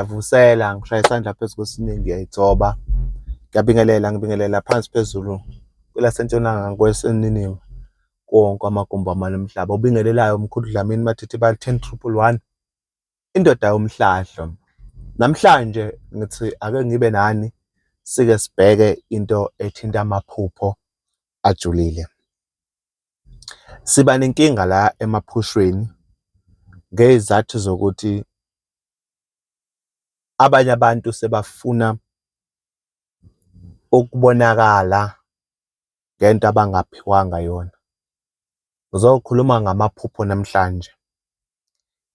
Ngiyavusela, ngishaya isandla phezu kwesinye ngiyayithoba. Ngiyabingelela, ngibingelela phansi phezulu kwelasentshonalanga kweseningizimu kuwo wonke amagumbi amane omhlaba. Obingelelayo uMkhulu Dlamini Mathithibala 10111, indoda yomhlahlo. Namhlanje ngithi ake ngibe nani sike sibheke into ethinta amaphupho ajulile. Siba nenkinga la emaphushweni ngey'zathu zokuthi abanye abantu sebafuna ukubonakala ngento abangaphiwanga yona. Ngizokhuluma ngamaphupho namhlanje.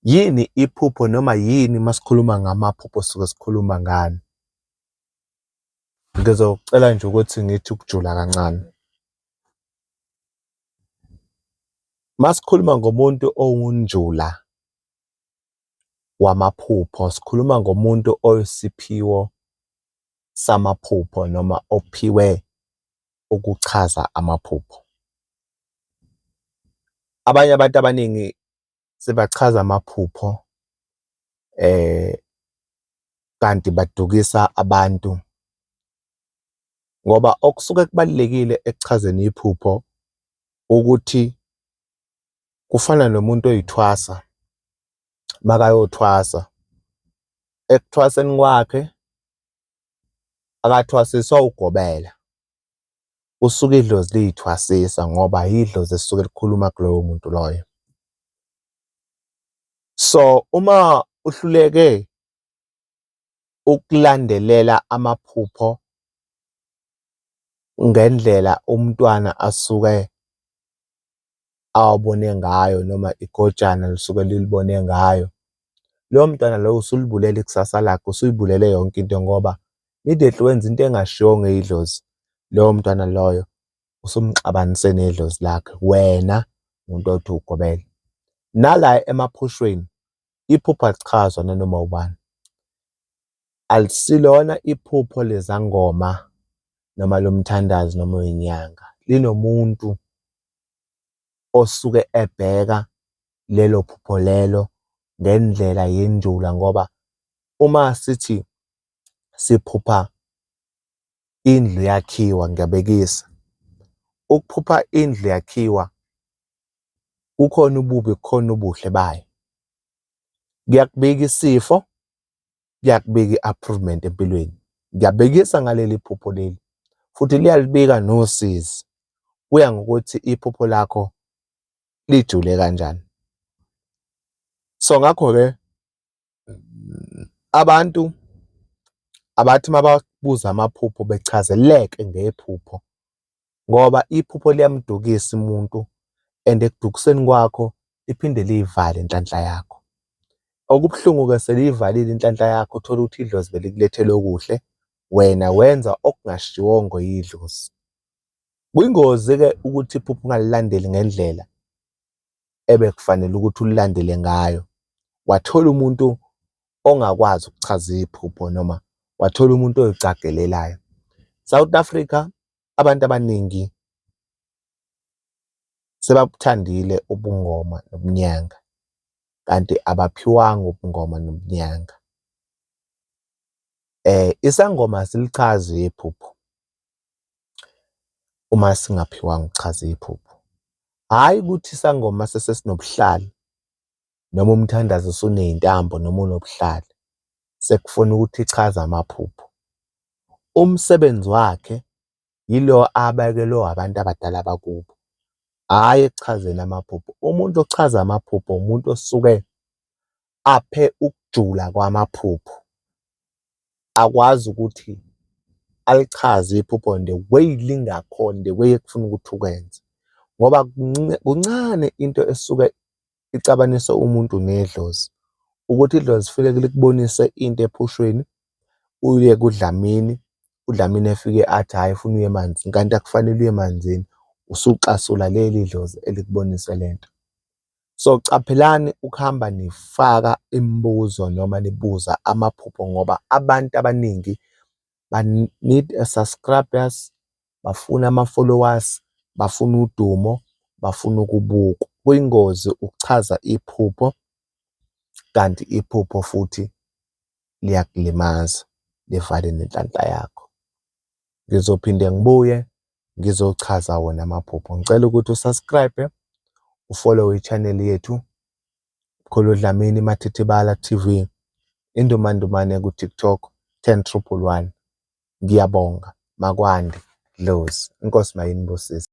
Yini iphupho noma yini uma sikhuluma ngamaphupho sisuke sikhuluma ngani? Ngizocela nje ukuthi ngithi ukujula kancane. Masikhuluma ngomuntu owunjula wamaphupho, sikhuluma ngomuntu oyisiphiwo samaphupho noma ophiwe ukuchaza amaphupho. Abanye abantu abaningi sebachaza amaphupho kanti badukisa abantu ngoba okusuke kubalulekile ekuchazeni iphupho ukuthi kufana nomuntu oyithwasa makayothwasa, ekuthwaseni kwakhe akathwasiswa ugobela, kusuke idlozi liyithwasisa ngoba yidlozi elisuke likhuluma kuloyo muntu loyo. So uma uhluleke ukulandelela amaphupho ngendlela umntwana asuke awabone ngayo noma igojana lisuke lilibone ngayo, lowo mntwana lowo usulibulele ikusasa lakhe, usuyibulele yonke into ngoba immediately wenza into engashiwongo idlozi, lowo mntwana loyo usumxabanise nedlozi lakhe, wena muntu othi ugobela. Nala emaphushweni iphupho alichazwa nanoma ubani. Alisilona iphupho lezangoma noma lomthandazi noma wenyanga, linomuntu osuke ebheka lelo phupho lelo ngendlela yenjula ngoba uma sithi siphupha indlu yakhiwa, ngiyabekisa, ukuphupha indlu yakhiwa kukhona ububi kukhona ubuhle bayo. Kuyakubika isifo, kuyakubika i-approvement empilweni. Ngiyabekisa ngaleli phupho leli futhi liyalibika nosizi. Kuya ngokuthi iphupho lakho lijule kanjani. So ngakho-ke abantu abathi mababuza amaphupho bechazeleke ngephupho ngoba iphupho liyamdukisa umuntu and ekudukiseni kwakho liphinde liyivale inhlanhla yakho. Okubuhlungu-ke seliyivalile inhlanhla yakho uthole ukuthi idlozi belikulethele okuhle, wena wenza okungashiwongo yidlozi. Kuyingozi-ke ukuthi iphupho ungalilandeli ngendlela ebekufanele ukuthi ulilandele ngayo, wathola umuntu ongakwazi ukuchaza iphupho noma wathola umuntu oyicagelelayo. South Africa abantu abaningi sebabuthandile ubungoma nobunyanga kanti abaphiwanga ubungoma nobunyanga. Isangoma asilichazi iphupho uma singaphiwanga ukuchaza iphupho. Hhayi ukuthi isangoma sesesinobuhlali noma umthandazo usuney'ntambo noma unobuhlali sekufuna ukuthi ichaze amaphupho. Umsebenzi wakhe yilo abekelwe abantu abadala bakubo, hhayi ekuchazeni amaphupho. Umuntu ochaza amaphupho umuntu osuke aphe ukujula kwamaphupho, akwazi ukuthi alichaze iphupho the way lingakhona, the way ekufuna ukuthi ukwenze ngoba kuncane into esuke ixabanise umuntu nedlozi ukuthi idlozi lifike likubonise into ephushweni uye kuDlamini, uDlamini efike athi hhayi ufuna uye emanzini kanti akufanele uye emanzini, usucasula leli dlozi elikubonise le nto. So qaphelani ukuhamba nifaka imibuzo noma nibuza amaphupho ngoba abantu abaningi ba-need a subscribers, bafuna ama-followers, bafuna udumo, bafuna ukubukwa. Kuyingozi ukuchaza iphupho kanti iphupho futhi liyakulimaza, livale nenhlanhla yakho. Ngizophinde ngibuye ngizochaza wona amaphupho. Ngicela ukuthi usubscribe, ufollow i-channel yethu, Mkhulu Dlamini Mathithibala TV, Indumandumane ku-TikTok 10111. Ngiyabonga, makwande, dlozi. Inkosi mayinibusise.